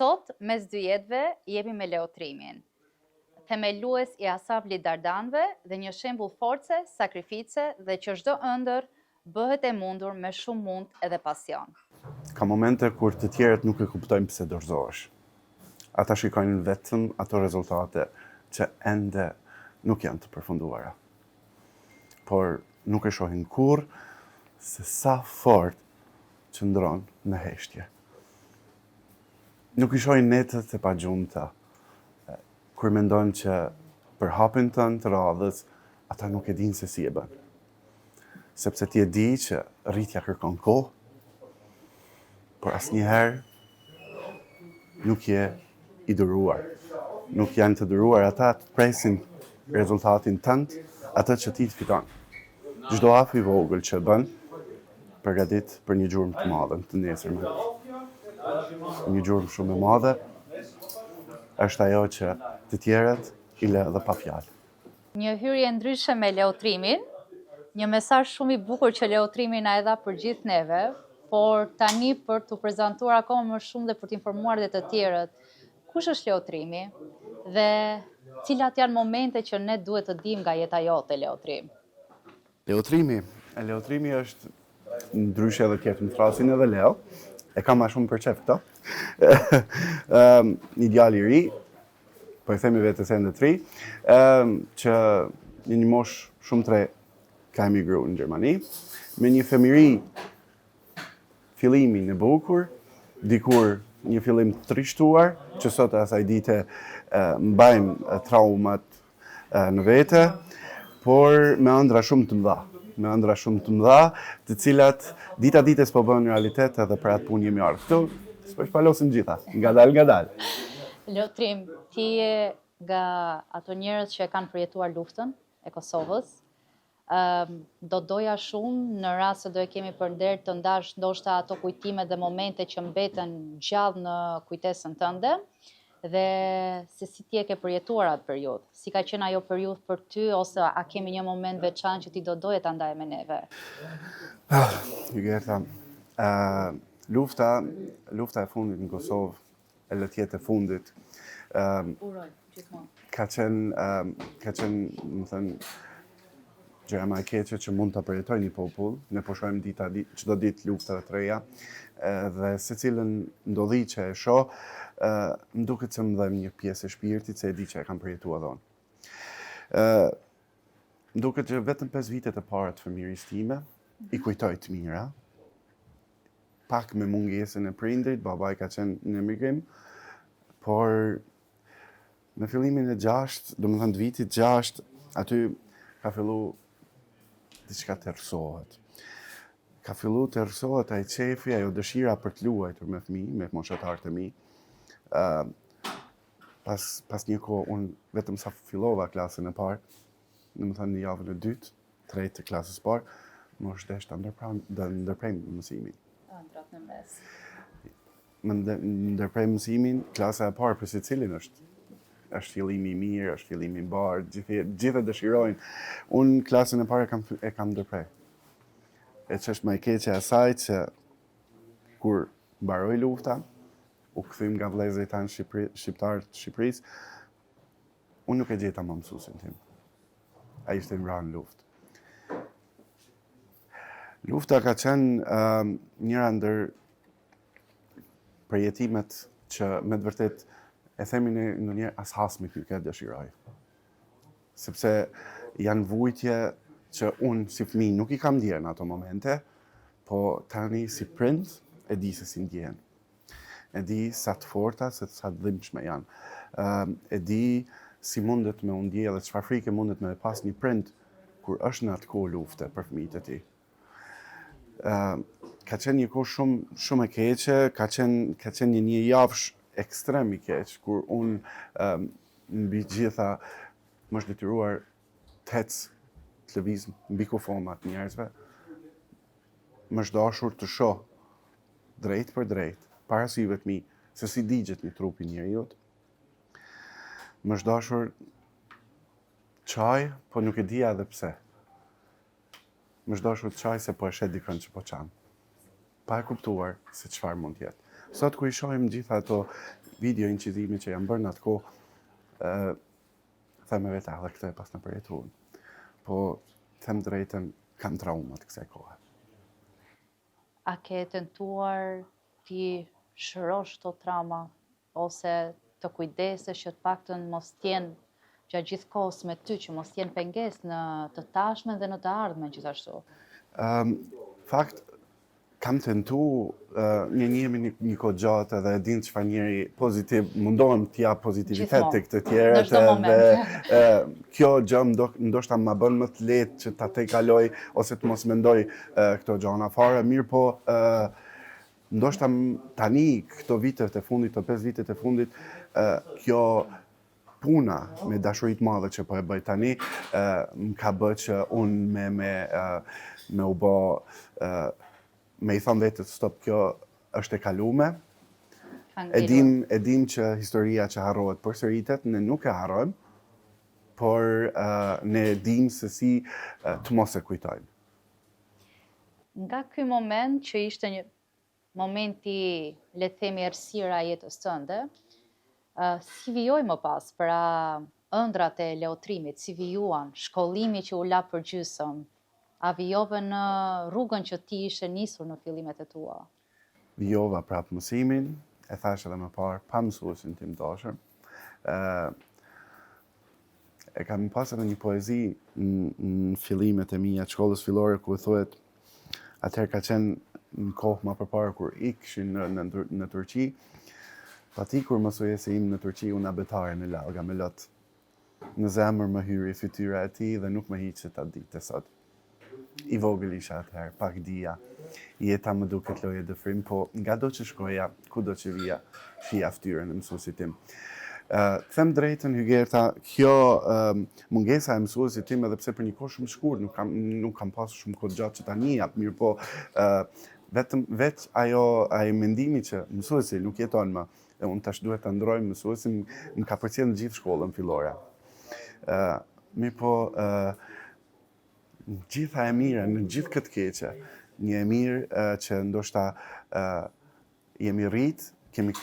Sot, mes dy jetëve, jemi me Leotrimin, themelues i Ansamblit Dardanëve dhe një shembull force, sakrifice dhe që çdo ëndërr bëhet e mundur me shumë mund edhe pasion. Ka momente kur të tjerët nuk e kuptojnë pse dorëzohesh. Ata shikojnë vetëm ato rezultate që ende nuk janë të përfunduara. Por nuk e shohin kurrë se sa fort qëndron në heshtje. Nuk i shohin netët e pagjumta, kur mendon që për hapin tënd të radhës, ata nuk e dinë se si e bën. Sepse ti e di që rritja kërkon kohë, por asnjëherë nuk je i duruar. Nuk janë të duruar ata të presin rezultatin tënd, atë që ti të fiton. Çdo hap i vogël që bën, përgatit për një gjurmë të madhe të nesërmen. Një gjurmë shumë e madhe është ajo që të tjerët i lë dhe pa fjalë. Një hyrje ndryshe me Leotrimin, një mesazh shumë i bukur që Leotrimi na e dha për gjithë neve, por tani për t'u prezantuar akoma më shumë dhe për të informuar dhe të tjerët, kush është Leotrimi dhe cilat janë momente që ne duhet të dimë nga jeta jote, Leotrim? Leotrimi, Leotrimi është ndryshe edhe tjerët më thrasin edhe Leo, e kam ma shumë për qef këto. Një djalë i ri, po i themi vetes ende të ri, që në një moshë shumë të re ka emigru në Gjermani, me një fëmijëri fillimin e bukur, dikur një fillim të trishtuar, që sot e asaj dite mbajmë traumat në vete, por me ëndrra shumë të mëdha, me ëndrra shumë të mëdha, të cilat dita ditës po bëhen realitet edhe për atë punë jemi ardhur këtu, s'po i shpalosim gjitha, ngadalë ngadalë. Leotrim, ti je nga ato njerëz që e kanë përjetuar luftën e Kosovës, Do doja shumë në rast se do e kemi për nder të ndash ndoshta ato kujtime dhe momente që mbeten gjallë në kujtesën tënde dhe se si ti e ke përjetuar atë periudhë. Si ka qenë ajo periudhë për ty ose a kemi një moment veçantë që ti do doje ta ndaje me neve? Ah, Hygerta, uh, lufta, lufta e fundit në Kosovë e le të jetë e fundit. Ëm Uroj gjithmonë. Ka qenë ka qenë, domethënë, gjëja më e keqe që mund ta përjetojë një popull. Ne po shohim dita ditë, çdo ditë luftëra të reja, dhe secilën ndodhi që e shoh, ë më duket se më dhem një pjesë e shpirtit se e di që e kam përjetuar edhe unë. Ë më duket që vetëm 5 vitet e para të fëmijërisë time i kujtoj të mira, pak me mungesën e prindrit, babai ka qenë në emigrim, por në fillimin e gjashtë, domethënë të vitit gjashtë, aty ka fillu diçka të errësohet. Ka fillu të errësohet ai qefi, ajo dëshira për të luajtur me fëmijë, me moshatarët e mi. Uh, pas, pas një kohë, unë vetëm sa fillova klasën e parë, domethënë në javën e dytë, tretë të klasës parë, më është desh ta ndërprejmë mësimin. Ëndrrat në mes. Më ndërprejmë mësimin, klasa e parë për secilin është është fillimi i mirë, është fillimi i mbarë, gjithë gjithë e dëshirojnë. Unë klasën e parë e kam e kam ndërpre. E që është më e keqja e saj që kur mbaroi lufta, u kthym nga vëllezërit tanë Shqipëri, shqiptarë të Shqipërisë, unë nuk e gjeta më mësuesin tim. Ai ishte i vrarë në luftë. Lufta ka qenë uh, njëra ndër përjetimet që me të vërtetë e themi ne ndonjëherë as hasmi nuk e dëshiroj. Sepse janë vujtje që unë si fëmijë nuk i kam ndjerë në ato momente, po tani si prind e di se si ndjehen. E di sa të forta, se sa të dhimbshme janë. E di si mundet me u ndje dhe çfarë frike mundet me pas një prind kur është në atë kohë lufte për fëmijët e tij. Ka qenë një kohë shumë shumë e keqe, ka qenë ka qenë një një javësh ekstrem i keq kur unë mbi gjitha më është detyruar të ec të lëviz mbi kufoma të njerëzve. Më është dashur të shoh drejtpërdrejt, para syve të mi, se si digjet një trup i njeriut. Më është dashur qaj, po nuk e dija edhe pse. Më është dashur të qaj se po e sheh dikën që po qan. Pa e kuptuar se çfarë mund të jetë. Sot kur i shohim gjitha ato video incizime që janë bërë në atë kohë, them me vete, edhe këtë e pasna përjetu. Po, them drejtën, kam trauma të kësaj kohe. A ke tentuar t'i shërosh këto trauma ose të kujdesesh që të paktën mos të jenë gjatë gjithë kohës me ty, që mos të jenë pengesë në të tashmen dhe në të ardhmen gjithashtu? Um, fakt, kam tentu, uh, ne njihemi një, një kohë gjatë edhe e din çfarë njeri pozitiv, mundohem të jap pozitivitet tek të tjerët edhe uh, kjo gjë ndo, ndoshta ma bën më të lehtë që ta tejkaloj ose të mos mendoj uh, këto gjana fare, mirëpo uh, Ndoshta tani këto vitet e fundit, këto 5 vitet e fundit, kjo puna me dashuri të madhe që po e bëj tani, më ka bë që unë me, me, me u bë, me i thonë vetes stop, kjo është e kalume. E dim, e dim që historia që harrohet përsëritet, ne nuk e harrojmë, por ne dim se si të mos e kujtojmë. Nga ky moment që ishte një momenti, le të themi, errësira e jetës tënde, si vijoi më pas, pra ëndrrat e Leotrimit, si vijuan, shkollimi që u la përgjysëm, a vijove në rrugën që ti ishe nisur në fillimet e tua? Vijova prapë mësimin, e thashë edhe më parë, pa mësuesin tim dashur. E kam pas edhe një poezi në fillimet e mia të shkollës fillore ku thuhet atëherë ka qenë në kohë ma përpara kur ikshin në, në, në Turqi, pati kur mësuesi im në Turqi unë abetaren e lau nga me lot. Në zemër më hyri fytyra e tij dhe nuk më hiqet atë ditë e sot. I vogël isha atëherë, pak dija. Jeta më duket lojë e dëfrim, po ngado që shkoja, kudo që vija, shihja fytyrën e mësuesit tim. Të them drejtën, Hygerta, kjo mungesa e mësuesit tim edhe pse për një kohë shumë të shkurt, nuk kam nuk kam pasur shumë kohë gjatë që ta njihja, mirëpo vetëm veç ajo ai mendimi që mësuesi nuk jeton më, dhe unë tash duhet ta ndroj mësuesin, më ka përcjellë në gjithë shkollën fillore. Ë, mirëpo ë gjitha e mira në gjithë këtë keqe, një e mirë që ndoshta jemi rrit, kemi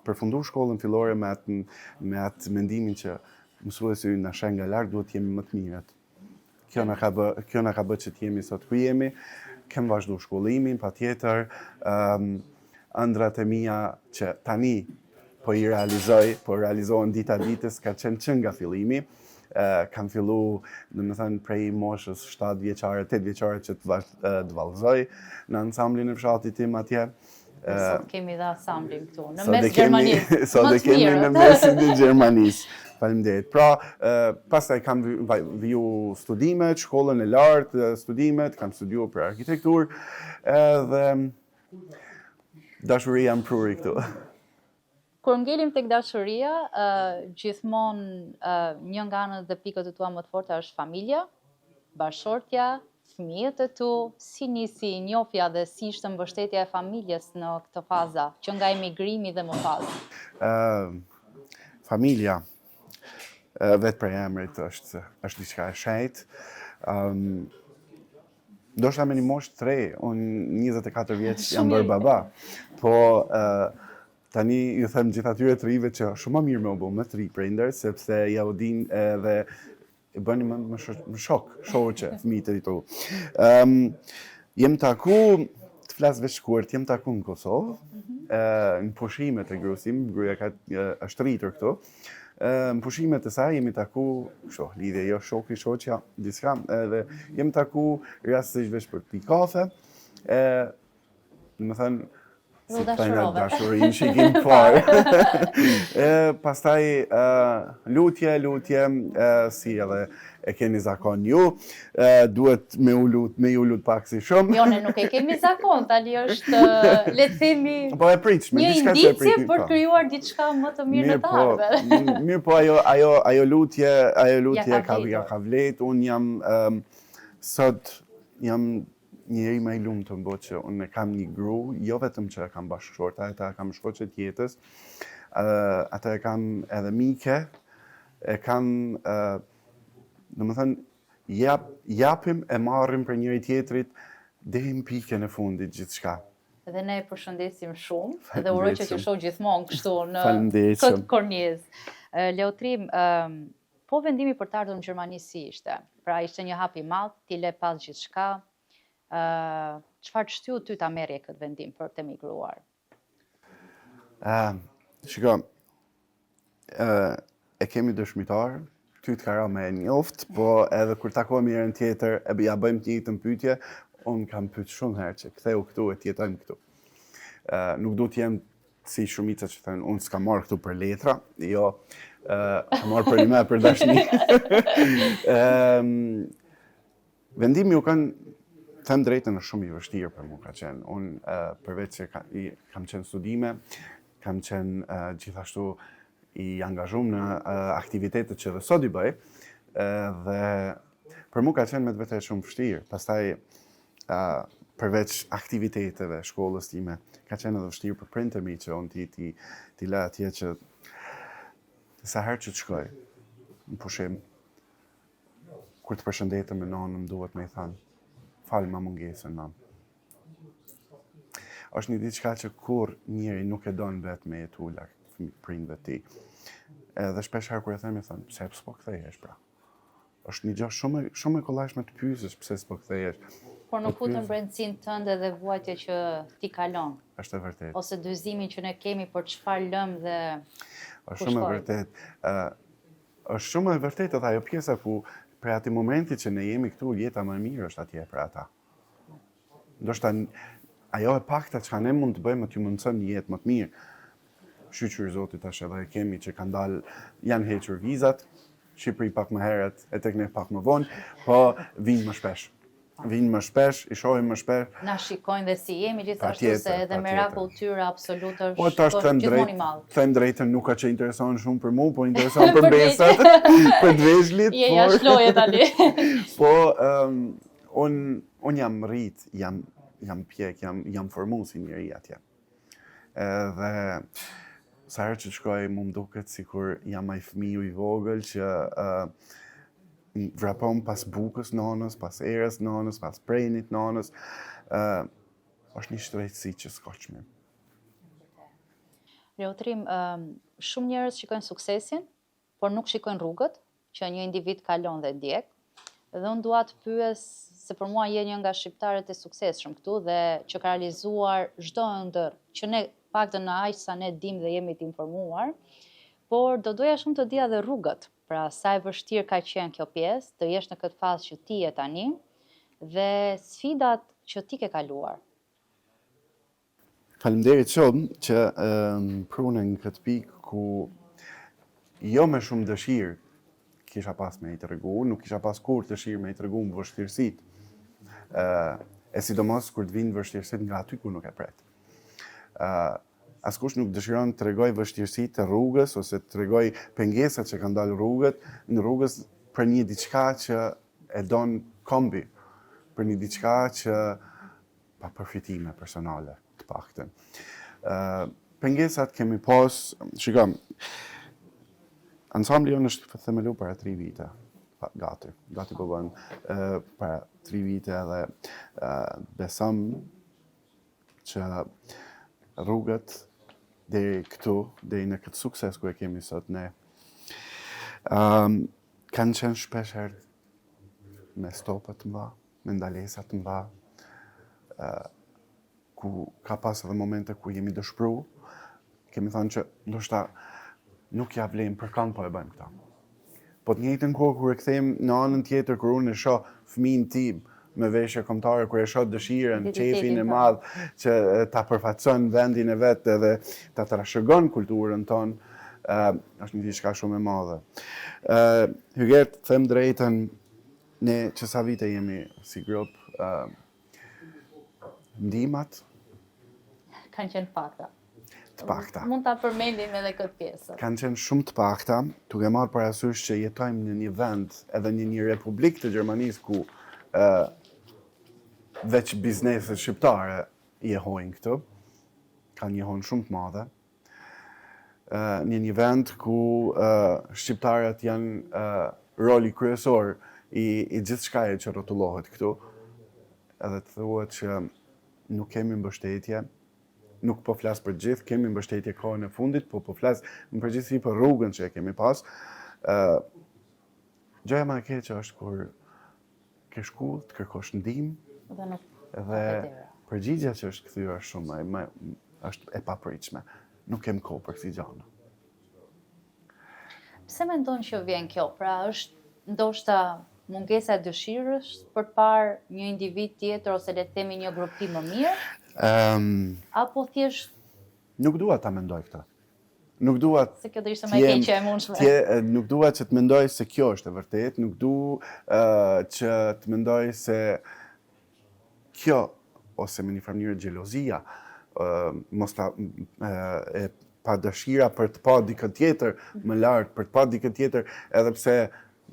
përfundu shkollën fillore me atë, me atë mendimin që mësuesi ynë na sheh nga lart, duhet të jemi më të mirët. Kjo na ka bë, kjo na ka bë që të jemi sot ku jemi. Kem vazhdu shkollimin, patjetër, um, ëndrrat e mia që tani po i realizoj, po realizohen dita ditës, ka qenë që nga fillimi. Kam fillu, domethënë, prej moshës 7 vjeçare, 8 vjeçare që të, të vallëzoj në ansamblin e fshatit tim atje. Sot kemi dhe ansamblin këtu, në mes Gjermanisë. Sot e kemi në mesin e Gjermanisë. Faleminderit. Pra, pastaj kam viju studimet, shkollën e lartë, studimet, kam studiu për arkitekturë, edhe dashuria më pruri këtu. Kur ngelim tek dashuria, gjithmonë një nga anët dhe pikët e tua më të forta është familja, bashkëshortja, fëmijët e tu, si nisi njohja dhe si ishte mbështetja e familjes në këtë faza, që nga emigrimi dhe më pas? Familja, vetë prej emrit është, është diçka e shenjtë. Um, Ndoshta me një moshë të re, unë 24 vjeç jam bërë baba. Po tani ju them gjithë atyre të rive që shumë më mirë me u bë më të ri prindër, sepse ja u din edhe e bëni më, më, shok, më shok, shoqe, fëmijët e tu. Um, jem taku, të flas veç shkurt, jem taku në Kosovë, mm -hmm. në pushimet e gruas tim, gruaja ka është rritur këtu. Në pushimet e saj jemi taku, kështu, lidhje jo shoki, shoqja, diçka, edhe jemi taku rastësisht veç për të pi kafe, e, domethënë, si të thënë dashuri në shikim parë. e, pastaj, e, lutje, lutje, e, si edhe e keni zakon ju, duhet me u lut, me ju lut pak si shumë. Jo, ne nuk e kemi zakon, tani është, le të themi, po e pritshme, një indicie për po. krijuar diçka më të mirë në të po, ardhmen. Mirëpo, ajo, ajo, ajo lutje, ajo lutje ka, ja ka vlejt, unë jam, um, sot jam njeri më i lumtur në botë që unë e kam një gru, jo vetëm që e kam bashkëshorte, atë e kam shoqe të jetës, uh, atë e kam edhe mike, e kam, uh, domethënë, jap, japim e marrim prej njëri tjetrit, deri në pikën e fundit gjithçka. Dhe ne e përshëndesim shumë dhe uroj që t'ju shoh gjithmonë kështu në këtë kornizë. Leotrim, po vendimi për të ardhur në Gjermani si ishte? Pra ishte një hap i madh, ti le pas gjithçka. Çfarë të shtyu ty ta merrje këtë vendim për të emigruar? Ë, shiko, ë e kemi dëshmitar, ty të ka ra me e njoft, po edhe kur takohemi herën tjetër, e ja bëjmë të njëjtën pyetje, unë kam pyet shumë herë që ktheu këtu e të jetojmë këtu. Ë nuk du të jem si shumica që thonë, unë s'kam ardhur këtu për letra, jo, ë kam ardhur për një për dashni. Ëm Vendimi u kanë, them drejtën, është shumë i vështirë për mu ka qenë. Unë, përveç që ka, i, kam qenë studime, kam qenë uh, gjithashtu i angazhum në uh, aktivitetet që dhe sot i bëj, uh, dhe për mu ka qenë me të vërtetë shumë vështirë. Pastaj, uh, përveç aktiviteteve, shkollës time, ka qenë edhe vështirë për prindët e mi që unë t'i, t'i, t'i la atje që sa herë që të shkoj në pushim, Kur të përshëndetem me nanën, më duhet me i thanë, falma mungesën, mam. është një diçka që kurrë njeri nuk e don vetë me jetu larg prindve të tij. Edhe shpesh herë kur e them, i thonë, pse s'po kthehesh pra? është një gjë shumë shumë e kollajshme të pyesësh pse s'po kthehesh. Por nuk futen brendësinë tënde dhe vuajtje që ti kalon. Është e vërtetë. Ose dyzimin që ne kemi për çfarë lëm dhe Është shumë e vërtetë. Ë Është shumë e vërtetë edhe ajo pjesa ku prej atij momenti që ne jemi këtu, jeta më e mirë është atje për ata. Ndoshta ajo e pakta çka ne mund të bëjmë t'ju mundësojmë një jetë më të mirë. Shyqyr Zotit tash edhe e kemi që kanë dalë, janë hequr vizat, Shqipëri pak më herët e tek ne pak më vonë, po vijnë më shpesh. Vijnë më shpesh, i shohim më shpesh. Na shikojnë dhe si jemi gjithashtu se edhe meraku i tyre absolut është po, tash them gjithmonë i madh. Them drejtën, nuk ka që interesohen shumë për mu, po interesohen për mbesat, për të vegjlit. Je jashtë loje tani. po, um, unë un jam rrit, jam, jam pjek, jam, jam formu si njeri atje. Edhe sa herë që shkoj, mu më duket sikur jam ai fëmiu i vogël që uh, vrapon pas bukës nanës, pas erës nanës, pas prenit nanës. Uh, është një shtrejtësi që s'ka çmim. Leotrim, um, shumë njerëz shikojnë suksesin, por nuk shikojnë rrugët që një individ kalon dhe ndjek. Dhe unë dua të pyes se për mua je një nga shqiptarët e suksesshëm këtu dhe që ka realizuar çdo ëndërr që ne paktën në aq sa ne dim dhe jemi të informuar, por do doja shumë të dija dhe rrugët. Pra sa e vështirë ka qenë kjo pjesë, të jesh në këtë fazë që ti je tani dhe sfidat që ti ke kaluar. Faleminderit shumë që më prune në këtë pikë ku jo me shumë dëshirë kisha pas me i tregu, nuk kisha pas kurrë dëshirë me i tregu më vështirësitë. E sidomos kur të vinë vështirësitë nga aty ku nuk e pret. Askush nuk dëshiron të tregojë vështirësitë e rrugës ose të tregojë pengesat që kanë dalë rrugët në rrugës për një diçka që e don kombi, për një diçka që pa përfitime personale, të paktën. Ë pengesat kemi pas, shiko, ansambli jonë është themelu para 3 vite, pa, gati, gati po bën, para 3 vite edhe besom që rrugët deri këtu, deri në këtë sukses ku e kemi sot ne, um, kanë qenë shpesh herë me stopa të mëdha, me ndalesa të mëdha, uh, ku ka pas edhe momente ku jemi dëshpru, kemi thënë që ndoshta nuk ja vlen për kanë po e bëjmë këta. Po të njëjtën kohë kur e kthejmë në anën tjetër kur unë e shoh fëmijën tim me veshje kombëtare, kur e shoh dëshirën, qejfin e madh që ta përfaqëson vendin e vet edhe ta trashëgon kulturën tonë, është një diçka shumë e madhe. Ë Hygert, them drejtën, ne që sa vite jemi si grup, ë ndihmat kanë qenë pakta. Të pakta. Mund ta përmendim edhe këtë pjesë. Kanë qenë shumë të pakta, duke marrë parasysh që jetojmë në një vend, edhe në një republikë të Gjermanisë ku ë veç bizneset shqiptare jehojnë këtu, kanë jehonë shumë të madhe. Ë në një vend ku ë shqiptarët janë ë roli kryesor i i gjithçkaje që rrotullohet këtu. Edhe të thuhet që. nuk kemi mbështetje, nuk po flas për gjithë, kemi mbështetje kohën e fundit, po po flas në përgjithësi për rrugën që e kemi pas. Ë gjëja më e keqe është kur ke shku të kërkosh ndihmë dhe nuk dhe përgjigja që është kthyer shumë më, më është e papritshme. Nuk kem kohë për kësi gjana. Pse mendon që vjen kjo? Pra është ndoshta mungesa e dëshirës për të parë një individ tjetër ose le të themi një grupim më mirë? Um, apo thjesht Nuk dua ta mendoj këtë. Nuk dua Se kjo do ishte më e keqja e mundshme. Tje, nuk dua që të mendoj se kjo është e vërtetë, nuk du uh, që të mendoj se kjo ose me një farë mënyrë xhelozia, uh, mos ta uh, e pa dëshira për të pa dikë tjetër më lart, për të pa dikë tjetër, edhe pse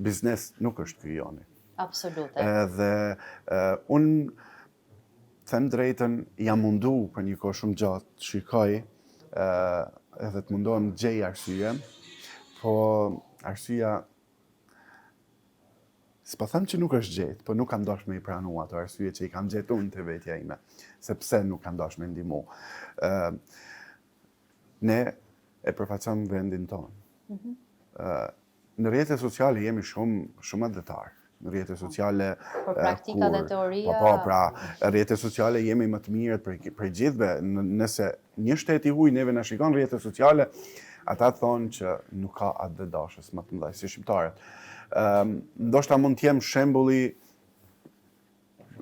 biznes nuk është ky joni. Absolute. Edhe uh, unë them drejtën, jam mundu për një kohë shumë gjatë të shikoj uh, edhe të mundohem të gjej arsye, po arsyeja S'po them që nuk është gjetë, po nuk kam dashur me i pranu ato arsye që i kam gjetë unë te vetja ime, sepse nuk kam dashur me ndihmu. Ë ne e përfaqësojmë vendin tonë. Mm -hmm. Ë në rrjete sociale jemi shumë shumë atdhetar. Në rrjete sociale Por praktika dhe teoria Po po, pra, rrjete sociale jemi më të mirët prej prej gjithëve. Nëse Një shtet i huaj neve na shikon rrjetet sociale, ata thonë që nuk ka atdhedashës më të mëdhenj si shqiptarët. Ëm ndoshta mund të jem shembulli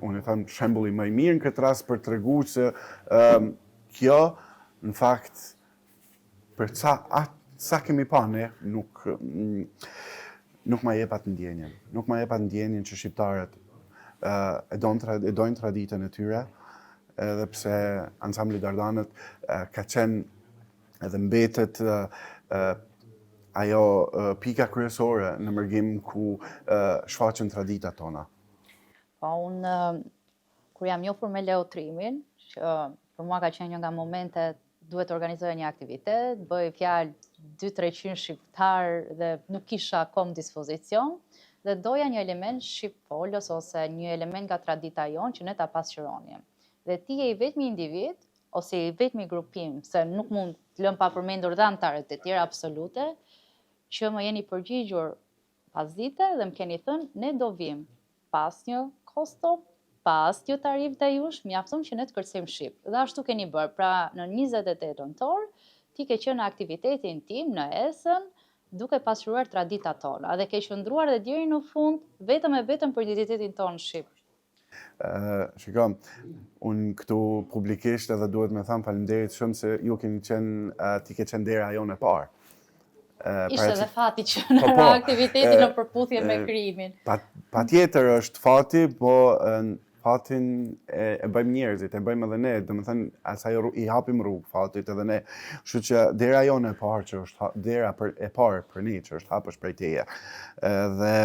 unë e them shembulli më i mirë në këtë rast për të tregu se ëm kjo në fakt për ca at, sa kemi pa ne nuk nuk ma jep atë ndjenjën. Nuk ma jep atë ndjenjën që shqiptarët e donë e dojnë traditën e tyre, edhe pse ansambli Dardanët ka qenë edhe mbetet ajo pika kryesore në mërgim ku shfaqen traditat tona. Po, unë, kur jam njohur me Leotrimin, që për mua ka qenë një nga momentet duhet të organizoja një aktivitet, bëhej fjalë 2-300 shqiptar dhe nuk kisha kohë në dispozicion, dhe doja një element shqipfolës ose një element nga tradita jonë që ne ta pasqyronim. Dhe ti je i vetmi individ ose i vetmi grupim, se nuk mund të lëm pa përmendur dhe anëtarët e tjerë absolute, që më jeni përgjigjur pasdite dhe më keni thënë ne do vim pa asnjë kosto, pa asnjë tarifë ndaj jush, mjafton që ne të kërcejmë shqip. Dhe ashtu keni bërë. Pra në 28 nëntor ti ke qenë në aktivitetin tim në Essen, duke pasqyruar traditat tona dhe ke qëndruar dhe deri në fund vetëm e vetëm për identitetin tonë shqip. Shiko, unë këtu publikisht edhe duhet me thanë faleminderit shumë se ju keni qenë, ti ke qenë dera jonë e parë. Ishte edhe fati që në po, po, aktiviteti në përputhje me krijimin. Pa, patjetër është fati, po fatin e, e bëjmë njerëzit, e bëjmë edhe ne, domethënë, asaj i hapim rrugë fatit edhe ne. Kështu që dera jonë e parë që është dera për, e parë për ne që është hapë është prej teje. Dhe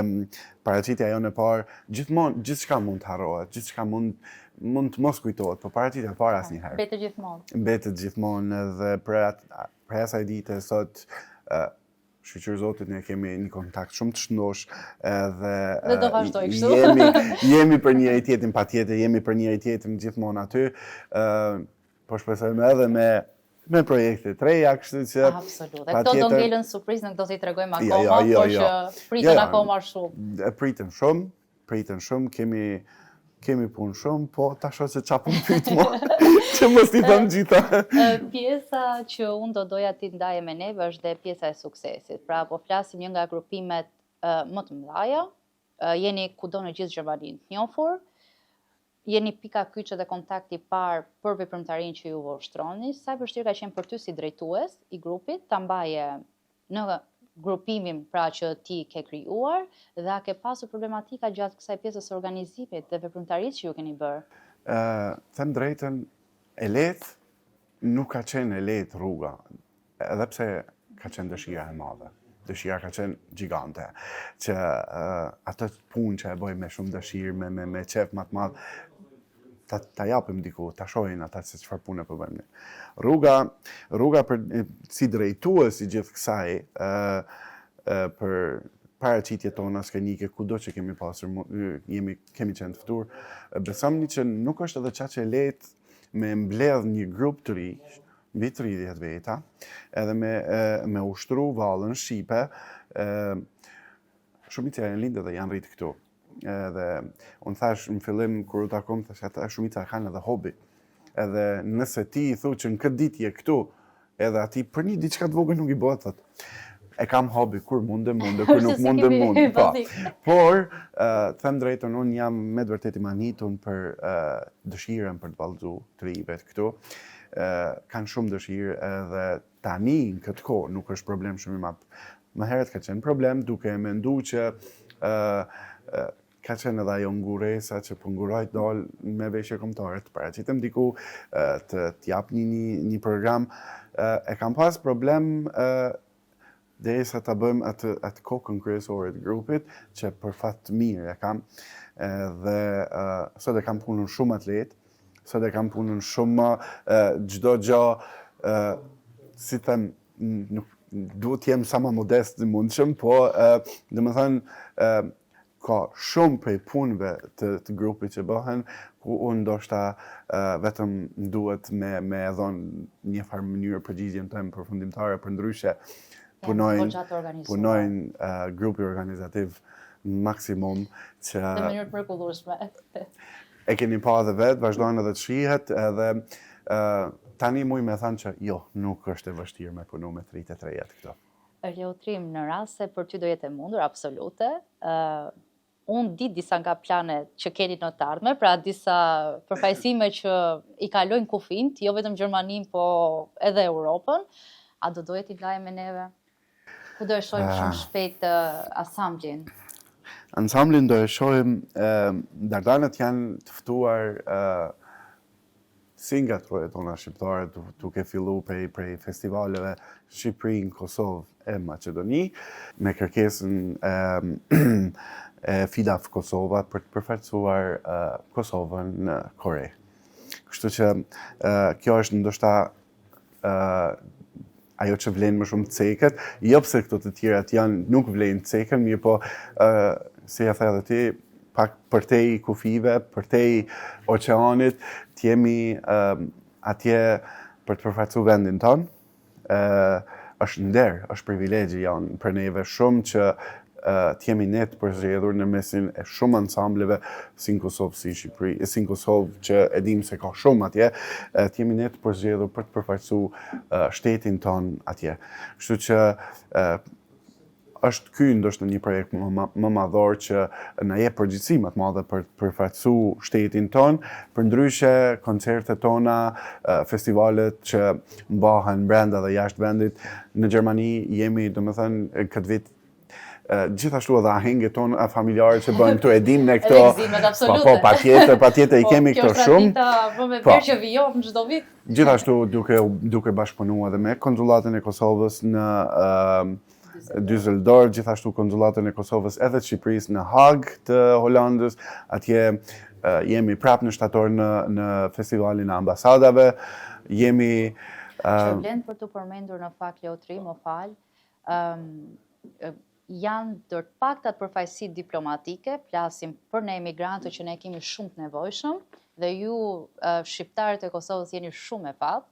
paraqitja jonë e parë, gjithmonë gjithçka mund të harrohet, gjithçka mund mund të mos kujtohet, po paraqitja e parë asnjëherë. Mbetet gjithmonë. Mbetet gjithmonë edhe për atë prej asaj dite sot Shyqyr Zotit ne kemi një kontakt shumë të shëndosh edhe dhe do vazhdoj kështu. Jemi jemi për njëri tjetrin patjetër, jemi për njëri tjetrin gjithmonë aty. Ë po shpresojmë edhe me me projekte të reja, kështu që Absolut. Këto do ngelen surprizë, nuk do t'i tregojmë jo, akoma, jo, jo, por jo. që priten jo, jo, akoma shumë. E priten shumë, priten shumë, kemi kemi punë shumë, po ta shoh se ça po më pyet mo, që mos t'i them gjitha. Pjesa që unë do doja ti ndaje me neve është dhe pjesa e suksesit. Pra, po flasim një nga grupimet më të mëdhaja, jeni kudo në gjithë Gjermaninë të njohur, jeni pika kyçe dhe kontakti i parë për veprimtarinë që ju ushtroni, sa e vështirë ka qenë për ty si drejtues i grupit ta mbaje në grupimin pra që ti ke krijuar dhe a ke pasur problematika gjatë kësaj pjesës së organizimit dhe veprimtarisë që ju keni bërë? Ë, them drejtën, e lehtë nuk ka qenë e lehtë rruga, edhe pse ka qenë dëshira e madhe. Dëshira ka qenë gjigante, që uh, atë punë që e bëjmë me shumë dëshirë, me, me, me qef më të madh, ta, ta japim diku, ta shohin ata se çfarë pune po bëjmë ne. Rruga, rruga për si drejtues i gjithë kësaj, ë për paraqitjet tona skenike kudo që kemi pasur jemi kemi qenë të ftuar, besomni që nuk është edhe qaq e lehtë. me mbledh një grup të ri, mbi 30 veta, edhe me, me ushtru vallen shqipe, shumica janë lindë dhe janë rritë këtu. Edhe unë thash në fillim kur u takum, thash ata shumica kanë edhe hobi. Edhe nëse ti i thu që në këtë ditë je këtu, edhe ati për një diçka të vogël nuk i bëhet, thot. E kam hobi, kur mundem, mundem, kur nuk mundem, mundem. Po. Por, të them drejtën, unë jam me të vërtetë i mahnitun për dëshirën për të vallëzu të rinjve këtu. Kanë shumë dëshirë edhe tani në këtë kohë nuk është problem shumë i madh. Më herët ka qenë problem duke e mendu që ka qenë edhe ajo nguresa që po nguroj të dal me veshje kombëtare, të paraqitem diku, të të jap një një një program. E kam pas problem derisa ta bëjmë atë atë kokën kryesore të grupit, që për fat të mirë e kam. Dhe sot e kam punën shumë më të lehtë, sot e kam punën shumë më çdo gjë si them nuk duhet të jem sa më modest të mundshëm, po domethënë ka shumë prej punëve të, të grupit që bëhen, ku unë ndoshta vetëm duhet me, me e dhonë një farë mënyrë përgjigjen teme përfundimtare, përndryshe punojnë, punojnë uh, grupi organizativ maksimum që... Në mënyrë të mrekullueshme. E keni pa edhe vetë, vazhdojnë edhe të shihet, edhe uh, tani muj me thanë që jo, nuk është e vështirë me punu me të rinjtë e të rejat këto. Leutrim, në rast se për ty do jetë e mundur, absolute, uh, unë di disa nga planet që keni në të ardhme, pra disa përfaqësime që i kalojnë kufinjtë, jo vetëm Gjermaninë, po edhe Europën, a do doje t'i ndaje me neve? Ku do e shohim shumë ah. shpejt uh, ansamblin? Ansamblin do e shohim, uh, Dardanët janë të ftuar uh, si nga trojet tona shqiptare, duke fillu prej, prej festivaleve Shqipëri, në Kosovë e Maqedoni, me kërkesën e, e FIDAF Kosova për të përfaqësuar uh, Kosovën në Kore. Kështu që uh, kjo është ndoshta uh, ajo që vlen më shumë të ceket, jo pse këto të tjerat janë nuk vlejnë të ceken, mirëpo uh, si e the edhe ti, pak përtej kufijve, përtej oqeanit, të jemi uh, atje për të përfaqësu vendin tonë, uh, është nder, është privilegj jonë për neve shumë që të jemi ne të përzgjedhur në mesin e shumë ansambleve si në Kosovë, si në Shqipëri, si në Kosovë që e dimë se ka shumë atje, të jemi ne të përzgjedhur për të përfaqësu shtetin tonë atje. Kështu që është ky ndoshta një projekt më, më madhor që na jep përgjegjësi më të madhe për të përfaqësu shtetin tonë, përndryshe koncertet tona, festivalet që mbahen brenda dhe jashtë vendit në Gjermani jemi, domethënë, këtë vit gjithashtu edhe ahenget tona familjare që bëjmë këtu e dim ne këto. Po, po, patjetër, patjetër i po, kemi këto shumë. Kjo është më me po. që vijon çdo vit. Gjithashtu duke duke bashkëpunuar edhe me konsullatën e Kosovës në uh, Düsseldorf, gjithashtu konsullatën e Kosovës edhe të Shqipërisë në Hagë të Holandës, atje uh, jemi prapë në shtator në në festivalin e ambasadave, jemi uh, Që vlen për të përmendur në fakt Leutrim, më fal, um, janë ndër të paktat përfaqësi diplomatike, flasim për ne emigrantët që ne kemi shumë të nevojshëm dhe ju shqiptarët e Kosovës jeni shumë me fat.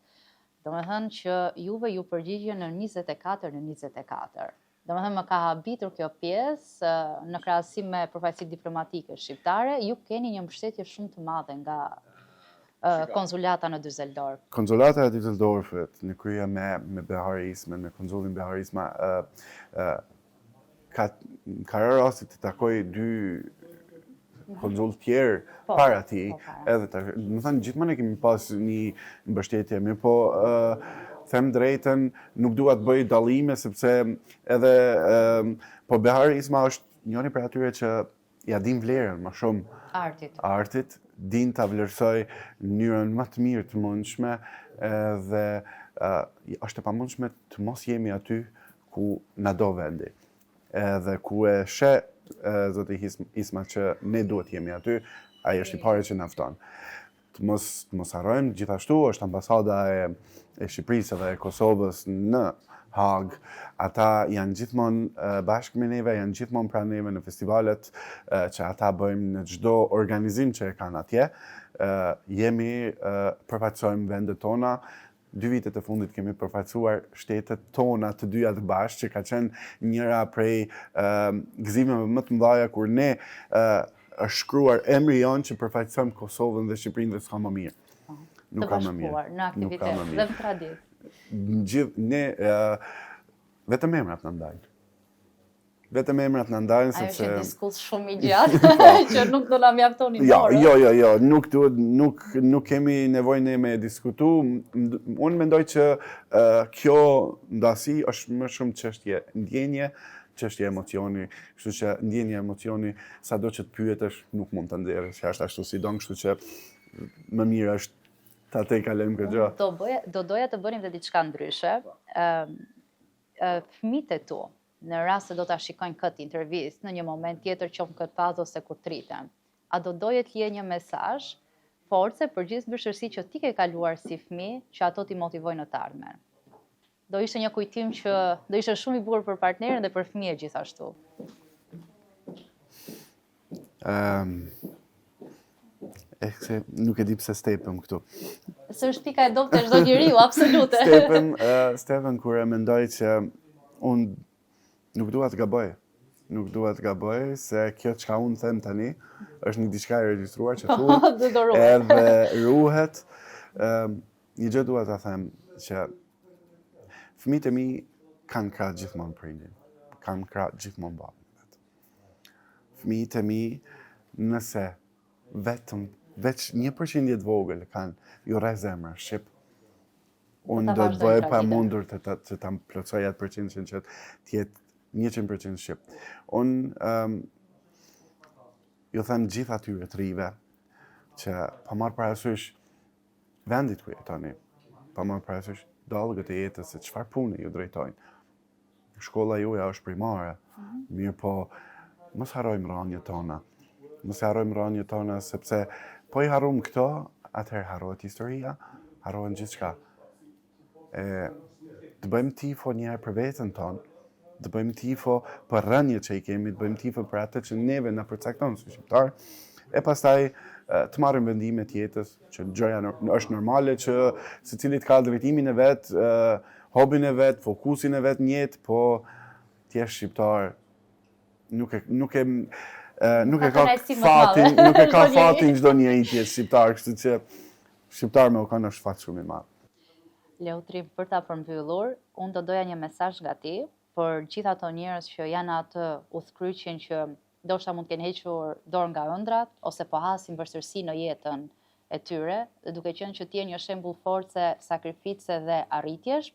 Domethënë që juve ju përgjigjen në 24 në 24. Domethënë më ka habitur kjo pjesë në krahasim me përfaqësitë diplomatike shqiptare, ju keni një mbështetje shumë të madhe nga konsulata në Düsseldorf. Konsulata e Düsseldorfit në krye me me Behar Ismën, me konsullin Behar Isma, ë ë ka ka rënë rasti të takoj dy konsull tjerë po, para tij, po, para. edhe të, domethënë gjithmonë e kemi pas një mbështetje, mirëpo ë them drejtën, nuk dua të bëj dallime sepse edhe ë po Behar Isma është njëri prej atyre që ja din vlerën më shumë artit. Artit, din ta vlerësoj në mënyrën më të mirë të mundshme dhe uh, është e pamundshme të mos jemi aty ku na do vendi. Edhe ku e sheh zoti Isma që ne duhet jemi aty, ai është i pari që na fton. Të mos të mos harrojmë gjithashtu është ambasada e e Shqipërisë dhe e Kosovës në Hagë. Ata janë gjithmonë bashkë me neve, janë gjithmonë pranë neve në festivalet që ata bëjmë në çdo organizim që e kanë atje. Jemi, përfaqësojmë vendet tona, dy vitet e fundit kemi përfaqësuar shtetet tona të dyja të bashkë, që ka qenë njëra prej gëzimeve më të mëdha kur ne është shkruar emri jonë që përfaqësojmë Kosovën dhe Shqipërinë dhe s'ka më mirë. Po, nuk ka më mirë. Në aktivitet dhe në traditë. Gjithë ne vetëm emrat na ndajnë. Vetëm emrat na ndajnë sepse Ajo është një diskurs shumë i gjatë po. që nuk do na mjaftonin jo, orët. Jo, jo, jo, nuk duhet nuk nuk kemi nevojë ne me diskutu. Unë mendoj që uh, kjo ndasi është më shumë çështje ndjenje, çështje emocioni, kështu që ndjenja emocioni sado që të pyetesh nuk mund të nxjerrësh jashtë ashtu si don, kështu që më mirë është ta tejkalojmë këtë gjë. Do bëja, do doja të bënim dhe diçka ndryshe. Ëm fëmijët e tu, në rast se do ta shikojnë këtë intervistë në një moment tjetër qoftë në këtë fazë ose kur të rriten, a do doje të lije një mesazh force për gjithë vështirësitë që ti ke kaluar si fëmijë që ato t'i motivojnë në të ardhmen? Do ishte një kujtim që do ishte shumë i bukur për partnerin dhe për fëmijët gjithashtu. Ehm E se nuk e di pse stepëm këtu. Se është pika e dobët e çdo njeriu, absolute. Stepëm, uh, stepëm kur e mendoj që unë nuk dua të gaboj. Nuk dua të gaboj se kjo çka unë them tani është një diçka e regjistruar që thuhet edhe ruhet. Ëm Një gjë dua ta them që fëmijët e mi kanë krah gjithmonë prindin, kanë krah gjithmonë babën e vet. Fëmijët e mi nëse vetëm veç një përqindje të vogël kanë ju rreh zemra shqip, unë do të bëj e pamundur të të, të ta plotësoj atë përqindjen që të jetë 100% shqip. Unë um, ju them gjithë atyre të rive që pa marrë parasysh vendit ku jetoni, pa marrë parasysh dallgët e jetës se çfarë pune ju drejtojnë. Shkolla juaja është primare, mm -hmm. mirëpo mos harrojmë rranjët tona. Mos harrojmë rranjët tona sepse po i harrum këto, atëherë harrohet historia, harrohen gjithçka. E, të bëjmë tifo një herë për veten tonë, të bëjmë tifo për rrënjët që i kemi, të bëjmë tifo për atë që neve na përcakton si shqiptar, e pastaj të marrim vendime të jetës, që gjëja është normale që secili ka drejtimin e vet, hobin e vet, fokusin e vet në jetë, po të jesh shqiptar nuk e nuk e nuk e ka fatin, nuk e ka fatin çdo njeri të jetë shqiptar, kështu që shqiptar me u kanë është fat shumë i madh. Leutrim, për ta përmbyllur, unë do doja një mesazh nga ti për gjithë ato njerëz që janë në atë udhëkryqin që ndoshta mund të kenë hequr dorë nga ëndrrat ose po hasin vështirësi në jetën e tyre, dhe duke qenë që ti je një shembull force, sakrifice dhe arritjesh,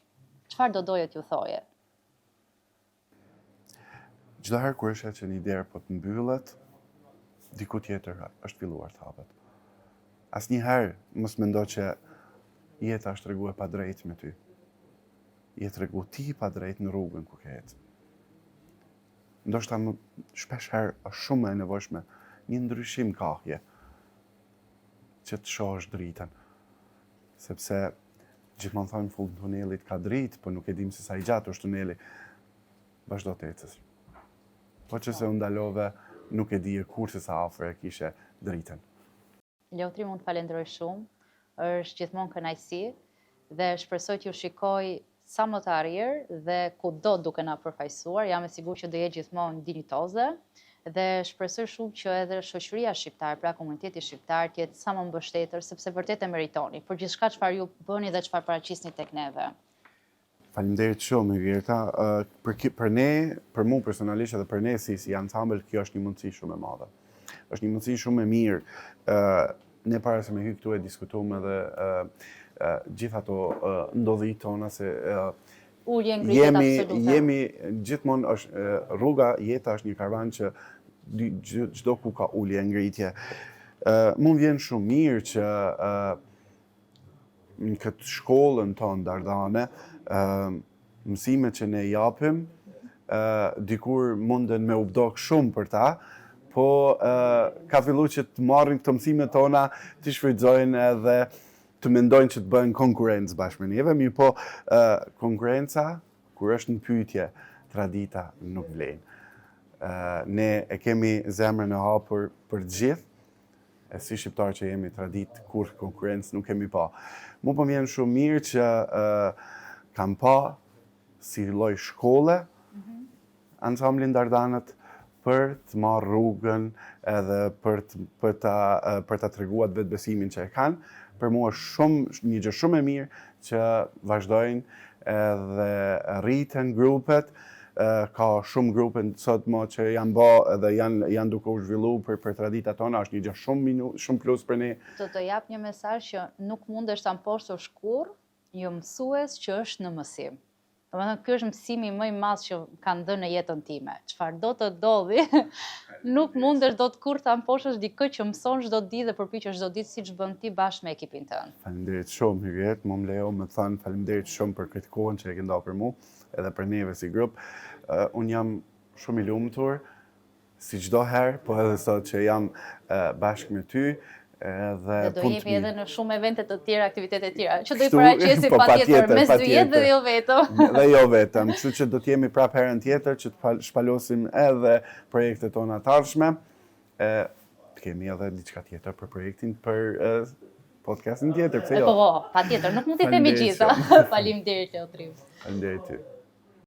çfarë do doje t'ju thoje? Çdo herë kur e sheh që një derë po të mbyllet, diku tjetër është filluar të hapet. Asnjëherë mos mendo që jeta është tregu e padrejtë me ty. Je tregu ti i padrejtë në rrugën ku ke ecë. Ndoshta më shpesh herë është shumë më e nevojshme një ndryshim kahje që të shohësh dritën. Sepse gjithmonë thonë fund tunelit ka dritë, po nuk e dim se sa i gjatë është tuneli. Vazhdo të ecësh. Po që se u ndalove, nuk e dije kurrë se sa afër e kishe dritën. Leutrim, unë të falenderoj shumë, është gjithmonë kënaqësi dhe shpresoj t'ju shikoj sa më të arrirë dhe kudo duke na përfaqësuar, jam e sigurt që do jetë gjithmonë dinjitoze dhe shpresoj shumë që edhe shoqëria shqiptare, pra komuniteti shqiptar të jetë sa më mbështetës, sepse vërtet e meritoni për gjithçka çfarë ju bëni dhe çfarë paraqisni tek neve. Faleminderit shumë Hygerta. Për për ne, për mua personalisht edhe për ne si si ansambël, kjo është një mundësi shumë e madhe. Është një mundësi shumë e mirë. Ë ne para se me hy këtu e diskutuam edhe ë gjithë ato ndodhitë tona se ulje ngritjet jemi absolute. Jemi gjithmonë është rruga, jeta është një karvan që çdo ku ka ulje ngritje. Ë mu vjen shumë mirë që ë në këtë shkollën tonë Dardane, mësimet që ne japim, dikur munden me u dok shumë për ta, po ka fillu që të marrin këto mësimet tona, të shfrytëzojnë edhe të mendojnë që të bëjnë konkurrencë bashkë me neve, mirëpo konkurrenca Kur është në pyetje, tradita nuk vlen. Ne e kemi zemrën e hapur për të gjithë, e si shqiptarë që jemi traditë, kurrë konkurrencë nuk kemi pa. Mu po më vjen shumë mirë që kam pa si lloj shkolle, mhm. ansamblin Dardanët për të marrë rrugën edhe për të, për ta, për ta treguar vetëbesimin që e kanë. Për mua është shumë, një gjë shumë e mirë që vazhdojnë edhe rriten grupet, ka shumë grupe sot mo që janë ba edhe janë, janë duke u zhvillu për, për traditat tona, është një gjë shumë, minu, shumë plus për ne. Të të jap një mesazh që nuk mundesh ta mposhtësh kurrë një mësues që është në mësim. Domethënë, ky është mësimi më i madh që kam dhënë në jetën time. Çfarëdo të ndodhi, nuk mundesh dot kurrë ta mposhtësh dikë që mëson çdo ditë dhe përpiqesh çdo ditë siç bën ti bashkë me ekipin tënd. Faleminderit shumë Hyriet, mu më lejo me të thënë faleminderit shumë për këtë kohën që e ke nda për mu, edhe për neve si grup. Uh, unë jam shumë i lumtur Si çdo herë, po edhe sot që jam bashkë me ty, edhe dhe do jemi edhe në shumë evente të tjera, aktivitete të tjera, që do i paraqesim po, patjetër mes dy jetë dhe jo vetëm. Dhe jo vetëm, kështu që do të jemi prapë herën tjetër që të shpalosim edhe projektet tona të ardhshme. E të kemi edhe diçka tjetër për projektin për podcastin tjetër, pse jo? Po, po, patjetër, nuk mund t'i themi gjitha. Faleminderit Leotrim. Faleminderit ty.